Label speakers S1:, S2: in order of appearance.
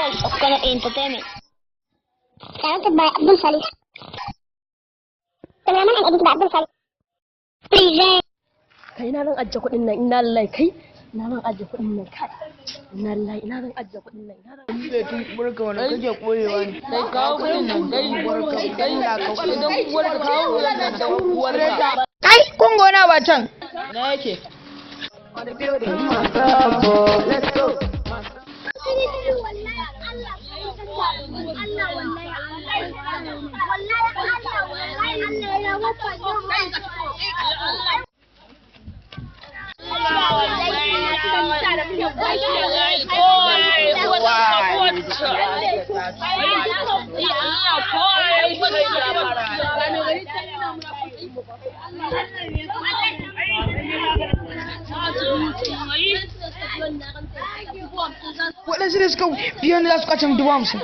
S1: Voice of Kano Entertainment. Directed by Abdul Salih. Cameraman and edited by Abdul Salih. Present.
S2: Kai, na zan ajiye kuɗin nan? Ina lallai, kai, na zan ajiye kuɗin nan? Kai, ina lallai, ina zan ajiye kuɗin nan? Ina zan
S3: Zai tun burka wani kake koyewa ne.
S4: Kai, kawo kuɗin nan, kai kai, idan uwar ka, kawo kuɗin nan da uwar ka.
S3: Kai, kun gona ba can.
S4: Na yake?
S3: Waɗansu da suka biyo ni za su kwace mu 50,000.